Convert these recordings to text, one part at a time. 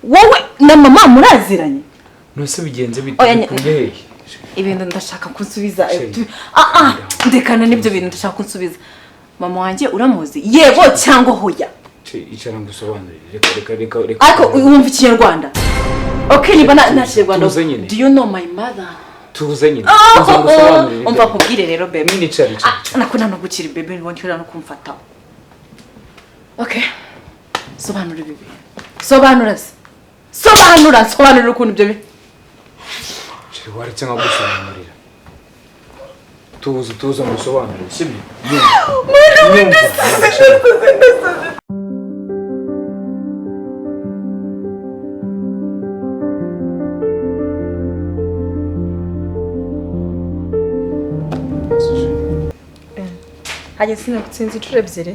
Wowe na mama muraziranye? Nose bigenze bite? Oya, Bikuye hehe? Ibintu ndashaka kunsubiza. Chérie. Ah ah, ndekana n'ibyo bintu, ndashaka kunsubiza. Mama wanjye uramuzi, yego cyangwa hoya? Chérie, icara ngusobanurire. Reka, reka, reka, reka. Ariko wumva Ikinyarwanda? Okay, niba nta Kinyarwanda. Tuze nyine. Do you know my mother? Tuze nyine. Oh, Tuze oh, oh. ngusobanurire. Umva nkubwire rero, bébé. Nyine icara, icara. Ah, nako nta no gukira, bébé, wongera no kumfataho. Okay, sobanura ibi bintu, sobanura se, sobanura, sobanura ukuntu ibyo Chérie, waretse nkagusobanurira. Tuze, tuze ngusobanurire, sibyo? Nyumva. Nyumva. Hajya sinagutsinze inshuro ebyiri.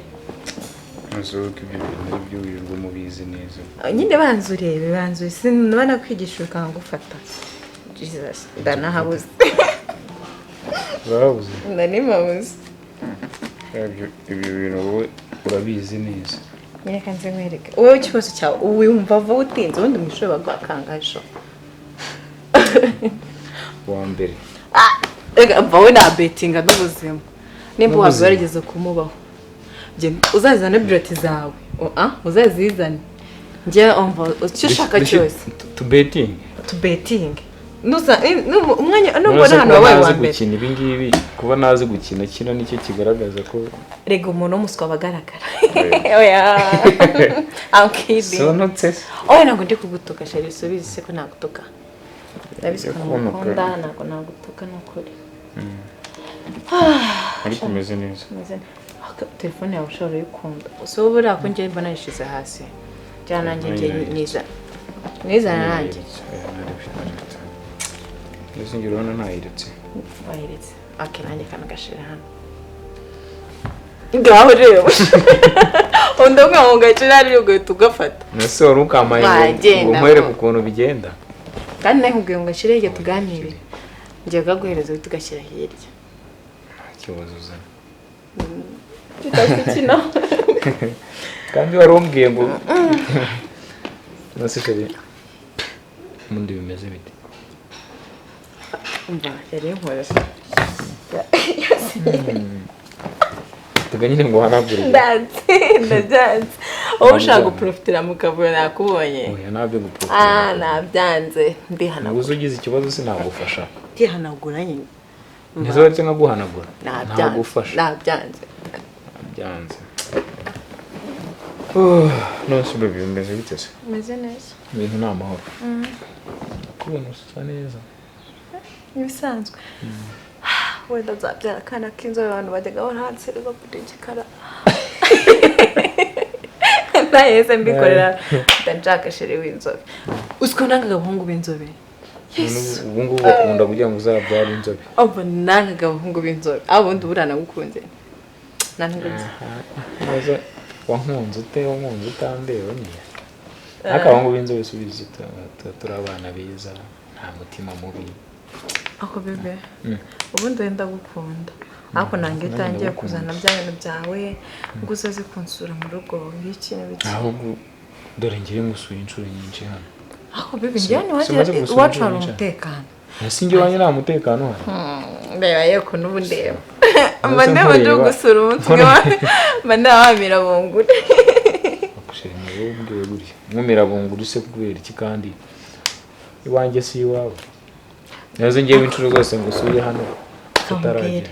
Ntuzuke, ibyo bintu ari byo wirirwa mubizi neza. Nyine banza urebe, banza urebe, sinaba nakwigisha ukangufata. Jesus, ndanahabuze. Urabuze? Ndanimabuze. Ibyo bintu wowe urabizi neza. Nyereka nze nkwereke. Wowe ikibazo cyawe wumva vuba, utinze. Ubundi mu ishuri baguha kangahe? Wa mbere. Reka, mva, we nabetinga n'ubuzima nimba waba N'ubuzima. warigeze kumubaho. Uzazane bulletin zawe. Ah, uzazizane, njye umva icyo ushaka cyose. Tubetinge. Tubetinge. Nuza umwanya nubona hano wabaye uwa mbere. Gukina ibi ngibi, kuba nazi gukina kino nicyo kigaragaza ko Rega umuntu w'umuswa aba agaragara. Oya, I'm kidding. Sonotse. Oya, ntabwo ndi kugutuka, chérie, subizi se ko nagutuka? Ndabizi ko Kunuka. nagukunda, ntabwo nagutuka, ni ukuri. Ariko umeze neza. Meze neza. Aka, telefone yawe ushobora uyikunda si wowe? Buriya ko njye mbona nayishyize hasi, cyangwa nanjye njye nizana nizana nanjye. Mbese njye urabona ntayiretse? Wayiretse. Okay, nanjye kano gashira hano. Ngaho reba, undi umwe mu gaciro hariya, ugahita ugafata. Mbese wari ukampaye ngo Wagenda ngo nkwereke ko. ukuntu bigenda. Kandi nawe nkubwiye ngo gashyire hirya tuganire, ngiye kugaguhereza, uhita ugashyira hirya. Nta kibazo, uzana. Tutakukina. Kandi wari umbwiye ngo nase. Chérie, ubundi bimeze bite? Umva, yari inkorera. Tuga nyine ngo uhanagure. Ndanze, ndabyanze. Wowe ushaka guprofitira mu kavuyo, nakubonye. Oya, ntabyo guprofitira. Ah, nabyanze, ndihanagura. Uzi ugize ikibazo sinagufasha? Ndihanagura nyine. Ntizo nkaguhanagura. Nabyanze. Ntagufasha. Nabyanze. Byanze. None se baby, bimeze bite se? Meze neza. Ibintu ni amahoro? Kubona usa neza. Ibisanzwe. Wenda nzabyara akana k'inzobe, abantu bajyaga baransereza kuri igikara. Naheze mbikorera, nshaka chérie w'inzobe. Uziko nangaga abahungu b'inzobe? Yesu. Ubu ngubu bakunda kugira ngo uzabyare inzobe. Umva, nangaga abahungu b'inzobe. Abo bundi buriya nagukunze nangaga. Neza, wankunze ute? Wankunze utandeba nyine. Ariko abahungu b'inzobe subizi, turi abana beza, nta mutima mubi. Ako bébé, ubundi wenda gukunda, ariko nange Nanjye utangiye ndagukunda. kuzana bya bintu byawe ngo uzaze kunsura mu rugo, ngiki n'ibiki. Ahubwo dore ngiye ngusuye inshuro nyinshi hano. Ako bébé, njyewe Simaze gusura iwacu inshuro hari nyinshi. umutekano. Ese njye iwanjye nta mutekano uhari? Ndeba yeko n'ubu ndeba mba Ndetse ndeba ndi nkureba. gusura umunsi umwe, mba ndeba wamira bunguri. Chérie, ni wowe umbwiye gutya nkumira bunguri se kubera iki? Kandi iwanjye si iwawe. Nazo ngewe inshuro zose ngusuye hano tutaragera.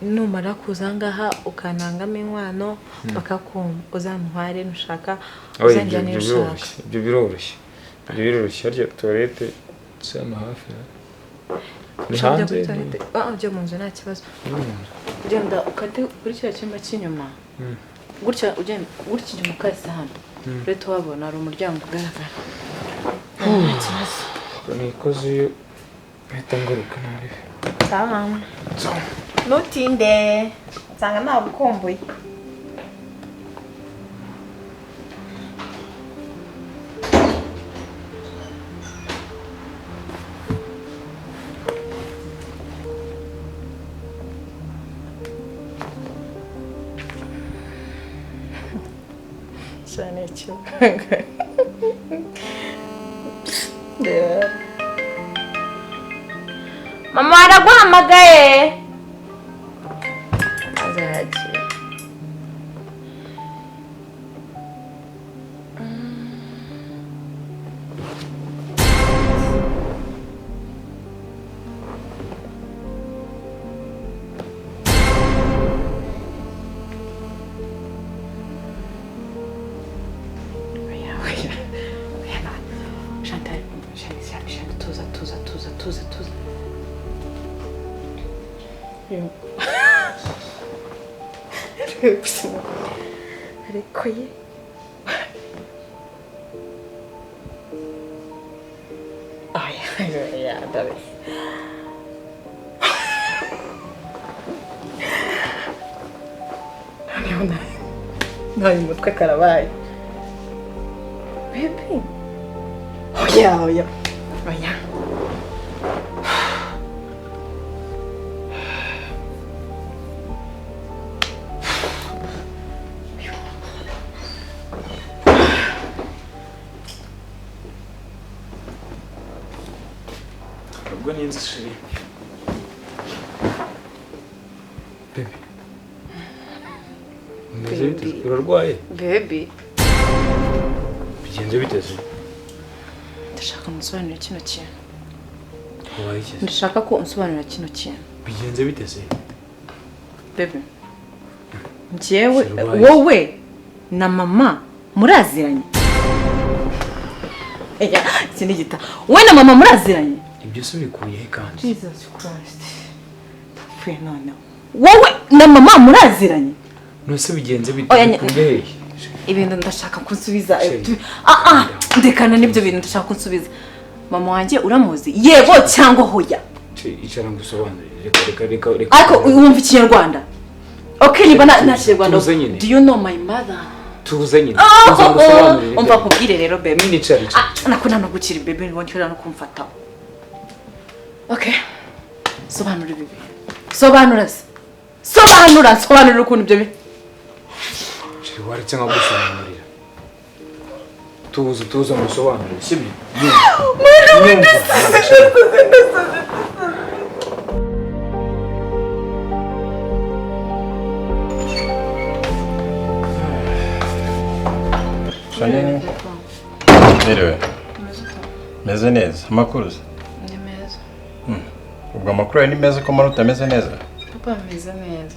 Numara kuza ngaha ukanangamo inkwano bakakumva, uzantware nushaka. Oya, ibyo Uzanjyane ibyo iyo ushaka. biroroshye, ibyo biroroshye, ibyo biroroshye. Harya toilette si hano hafi na? Ni Ushaka hanze? kujya kuri toilette? Ah, ujya mu nzu nta kibazo. Ni mu nzu. Ugenda ukate kuri kiriya cyumba cy'inyuma gutya, ugenda gutya inyuma, ukase hano, uretse wabona hari umuryango ugaragara, nta kibazo. Nikoze mpita ngaruka nabi. Sawa, ntutinde, nsanga nagukumbuye. Cyane ikibanga. Mama araguhamagaye. Azagiye. Chantal, Chantal, tuza, tuza, tuza, tuza, tuza. Ariko ye ay ndabizi. Ntayo umutwe karabaye. Baby. Oya, oya. Oya. Ubwo ni inzu shiri. Baby. Umeze bite? Urarwaye? Baby. Bigenze bite se? Ndashaka unsobanurira kino kintu. Wabaye iki? Ndashaka ko unsobanurira kino kintu. Bigenze bite se? Baby. Njyewe wowe na mama muraziranye. Eya, iki ni gita. Wowe na mama muraziranye? Ibyo se bikuye he kandi? Jesus Christ. Ndapfuye noneho. Wowe na mama muraziranye? None bigenze bite? Bikuye he? Ibintu ndashaka kunsubiza. Ndekana n'ibyo bintu ndashaka kunsubiza. Mama wanjye uramuzi? Yego cyangwa hoya? Icara ngusobanurire. Reka reka reka. Ariko wumva ikinyarwanda? Okay, niba nta kinyarwanda. Do you know my mother? Tuze nyine. Tuze ngusobanurire. Umva kubwire rero baby. Nyine icara icara. Nako ntanagukira baby, ntiwongera no kumfataho. Okay. Sobanura ibi bintu. Sobanura se. Sobanura, sobanura ukuntu ibyo bintu. Waretse nkagusobanurira. Tuza tuza ngusobanurire, sibyo? Shani. Merewe. Meze neza. Amakuru se? Ni meza. Ubwo amakuru yawe ni meza ko mbona utameze neza? Papa ameze neza.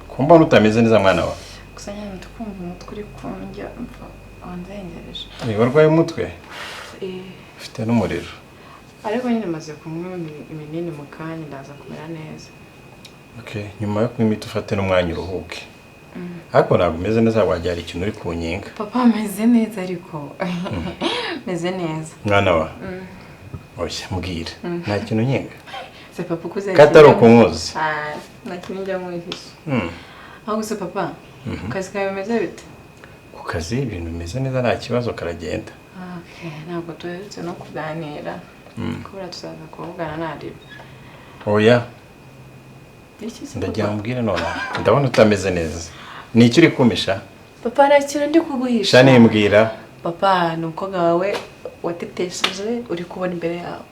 Ko mbona utameze neza mwana wa? Gusa nyine ndikumva umutwe uri kundya mva wanzengereje. Warwaye umutwe? Ufite n'umuriro. Ariko nyine maze kunywa ibinini mu kanya ndaza kumera neza. Okay, nyuma yo kunywa imiti ufate n'umwanya uruhuke. Ariko ntabwo umeze neza wajyara ikintu uri kunyenga. Papa ameze neza ariko. Meze neza. Mwana wa. Oya mbwira. Nta kintu nyenga. Se papa ukuze. Katari ukunkuzi. Nta kintu njya nkwihisha. Aho gusa papa. Kazi kawe bimeze bite? Ku kazi ibintu bimeze neza nta kibazo karagenda. Okay, ntabwo duherutse no kuganira. Kubera tuzaza kuvugana nari. Oya. Ndagira mbwire none. Ndabona utameze neza. Ni icyo uri kumisha? Papa nta kintu ndi kuguhisha. Shani mbwira. Papa ni umukobwa wawe watetesheje uri kubona imbere yawe.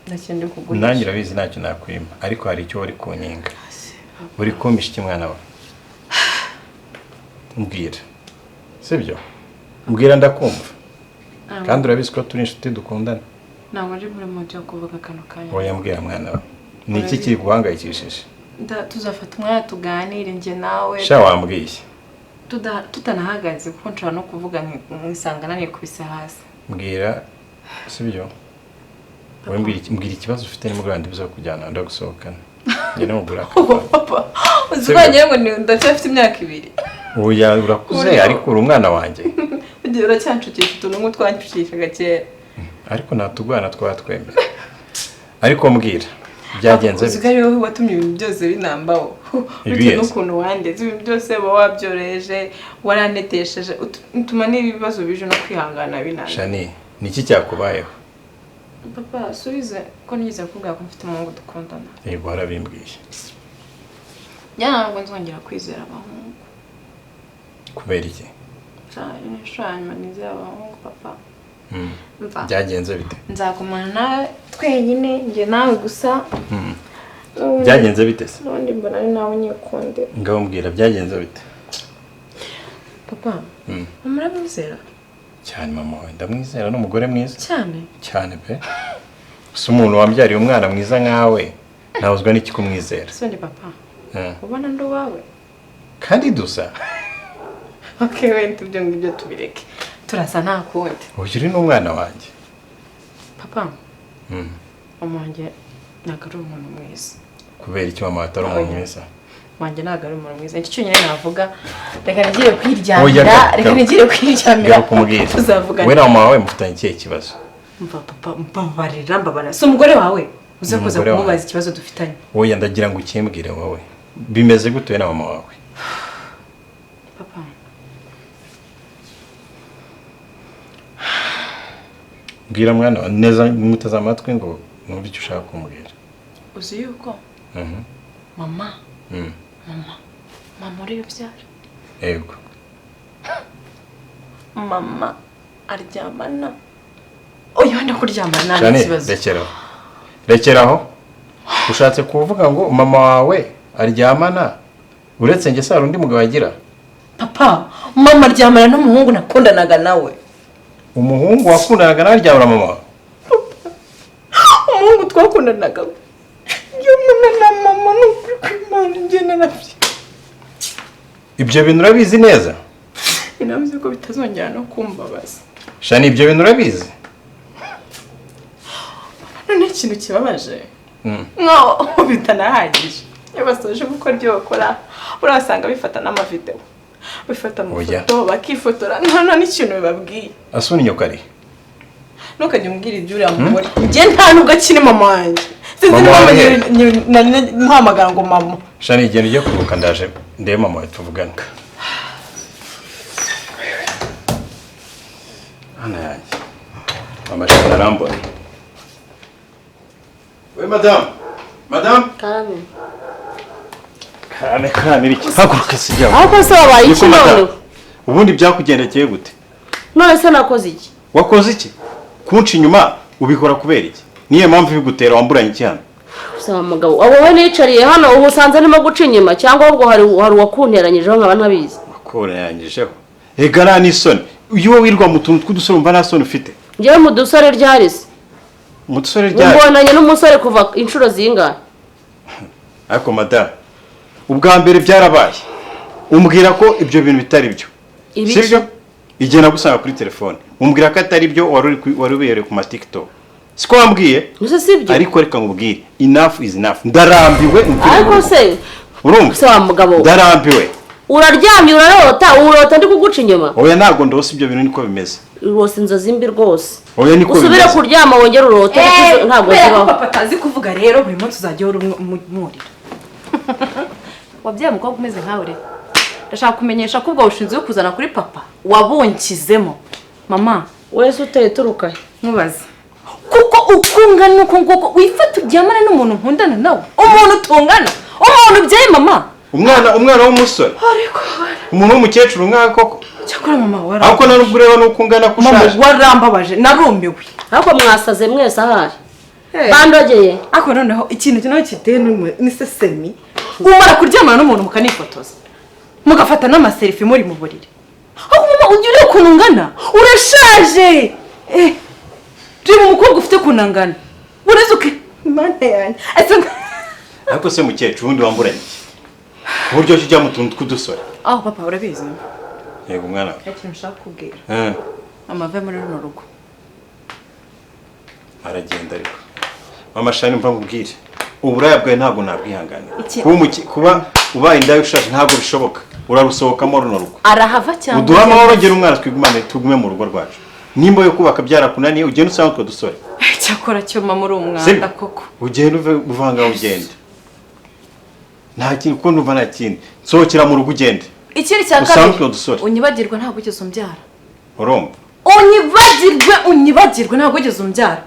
Nta kintu ndi kuguhisha. Nanjye urabizi ntacyo nakwima, ariko hari icyo uri kunyenga. Uri kumisha iki mwana wawe? Mbwira. Sibyo? Mbwira ndakumva. Kandi urabizi ko turi inshuti dukundana. Ntabwo ndi muri mood yo kuvuga kano kanya. Oya mbwira mwana wawe. Ni iki kiri guhangayikishije? Tuzafata umwanya tuganire njye nawe. Sha wambwiye. Tutanahagaze kuko nshobora no kuvuga nkisanga nanikubise hasi. Mbwira sibyo? Wowe mbwira ikibazo ufite nimugoroba ndibuze kujyana ndagusohokana. Njye namugura. Papa, uzwanye ngo ndacyafite imyaka 2. Oya urakuze ariko uri umwana wanjye. Ugiye uracyanshukisha utuntu nk'utwanshukishaga kera. Ariko natugwana twatwemera. Ariko mbwira byagenze bite? Uzi ko watumye ibintu byose binambaho. Bitewe n'ukuntu wandeze ibintu byose uba wabyoroheje, waranetesheje, utuma n'ibibazo bije no kwihangana binanira. Shani, ni iki cyakubayeho? Papa, subize ko nigeze kukubwira ko mfite umuhungu dukundana. Yego warabimbwiye. Ntabwo nzongera kwizera abahungu. Kubera iki? Nshanya nizera abahungu papa. Mva. Byagenze bite? Nzagumana nawe twenyine, njye nawe gusa. Byagenze bite se? N'ubundi mbona ari nawe unyikundira. Ngaho mbwira, byagenze bite? Papa, mama uramwizera? Cyane, mama wawe ndamwizera, ni umugore mwiza. Cyane? Cyane pe. Si umuntu wambyariye umwana mwiza nkawe, ntawuzwa n'iki kumwizera? Ese ubundi papa, ubona ndi uwawe? Kandi dusa. Okay, wenda ibyo ngibyo tubireke, turasa nta kundi. Uyu uri n'umwana wanjye. Papa, mama wanjye ntabwo ari umuntu mwiza. Kubera iki mama atari umuntu mwiza? Wanjye ntabwo ari umuntu mwiza. Icyo cyonyine navuga, reka nigire Oya, kwiryamira. Reka nigire kwiryamira. Garuka umbwire. Tuzavugana. We na mama wawe mufitanye ikihe kibazo? Mva papa, mbabarira, mbabarira. Si umugore wawe uze Ni kuza umugore kumubaza wanjye. ikibazo dufitanye. Oya, ndagira ngo ukimbwire wowe. Bimeze gute we na mama wawe? Papa, Mbwira mwana wawe neza, muteze amatwi ngo numve icyo ushaka kumbwira. Uzi yuko mama mama uriyo ubyara, Yego. mama aryamana, oya, wenda kuryamana Shani, n'ikibazo. rekeraho. Rekeraho. Ushatse kuvuga ngo mama wawe aryamana, uretse njye se hari undi mugabo agira? Papa, mama aryamana n'umuhungu nakundanaga nawe. Umuhungu wakundanaga nawe aryamana mama wawe? Umuhungu twakundanaga aryamana na mama, ni ukuri kw'Imana, njye narabye. Ibyo bintu urabizi neza? Navuze ko bitazongera no kumbabaza. Shani, ibyo bintu urabizi? None ikintu kibabaje, nkaho bitanahagije, iyo basoje gukora ibyo bakora, urasanga bifata n'amavideo, bifata amafoto, bakifotora, nta n'ikintu bibabwiye. Asuna inyoko ari? Ntukajye umbwira ibyo uriya mugore. Njye nta nubwo akiri mama wanjye, sinzi Mama niba wawe nari muhamagara ngo mama. Shani, igenda ujye kuruhuka, ndaje ndebe mama wawe tuvugane. Hano yanjye. Mama Shani arambona. We madamu. Madamu. Karame. Karame, karame iki? Haguruka sijya. Ariko se wabaye iki none? Ubundi byakugendekeye gute? None se nakoze iki? Wakoze iki? Kunca inyuma ubikora kubera iki? Niyo mpamvu bigutera wamburanye iki hano? Gusa mugabo, abo wowe nicariye hano ubu usanze arimo guca inyuma, cyangwa ahubwo hari uwakunteranyijeho nkaba ntabizi. Wakunteranyijeho? Ega nta n'isoni. Iyo wowe wirwa mu tuntu tw'udusore umva nta soni ufite. Njyewe mu dusore ryari se? Mu dusore ryari? Mbonanye n'umusore kuva inshuro zingahe? Ariko madamu, ubwa mbere byarabaye. Umbwira ko ibyo bintu bitari byo. Sibyo? Igihe nagusanga kuri telefone, umbwira ko atari byo, wari ubihereye ku ma TikTok. Siko wambwiye? Gusa sibyo. Ariko reka nkubwire, enough is enough. Ndarambiwe. Ariko se urumva? Se wa mugabo. Ndarambiwe. Uraryamye urarota, urota ndi kuguca inyuma. Oya, ntabwo ndose ibyo bintu, niko bimeze. Urose inzozi mbi rwose. Oya, niko bimeze. Usubire kuryama wongere urote, ntabwo zibaho. Papa atazi kuvuga rero, buri munsi uzajya umurira. Wabyaye umukobwa umeze nkawe rero. Ndashaka kumenyesha ko ubwo bushinzwe kuzana kuri papa wabunkizemo. Mama, wese uteye turuka. Nkubaze. Kuko ukungana uko nguko wifata uryamana n'umuntu nkundana nawe, umuntu utungana, umuntu ubyaye mama. Umwana w'umusore. Ariko umuntu w'umukecuru nkawe koko. Cyakora mama wara. Ariko nta nubwo ureba nuko ungana ko ushaje. Mama warambabaje, narumiwe. Ariko mwasaze mwese ahari. Bandogeye. Ariko noneho ikintu kino kiteye ni sesemi. Umara kuryamana n'umuntu mukanifotoza. Mugafata n'amaselfie muri mu buriri. Aho mama ujya ureba ukuntu ungana, urashaje. Reba umukobwa ufite ukuntu angana. Urazuke Imana yanjye. Ariko se mukecuru ubundi wamburanye iki? Uburyo ujya mu tuntu tw'udusore. Aho papa urabizi? Yego mwana wawe. Ikintu nshaka kubwira. Mama ave muri runo rugo. Aragenda ariko. Mama Shani, mva nkubwire. Uburaya bwawe ntabwo nabwihanganira. Kuba ubaye indaya ushaje ntabwo bishoboka. Urarusohokamo runo rugo. Arahava cyangwa uduha amahoro, ngera umwana twigumane, tugume mu rugo rwacu. Nimba yo kubaka byarakunaniye, ugenda usanga utwo dusore. Cyakora cyo mama uri umwanda koko. Ugenda uve uvanga ugende. Nta kintu kuko numva nta kindi. Nsohokera mu rugo ugende. Ikindi cya kabiri, unyibagirwa ntabwo ugeze umbyara. Urumva? Unyibagirwe ntabwo ugeze umbyara.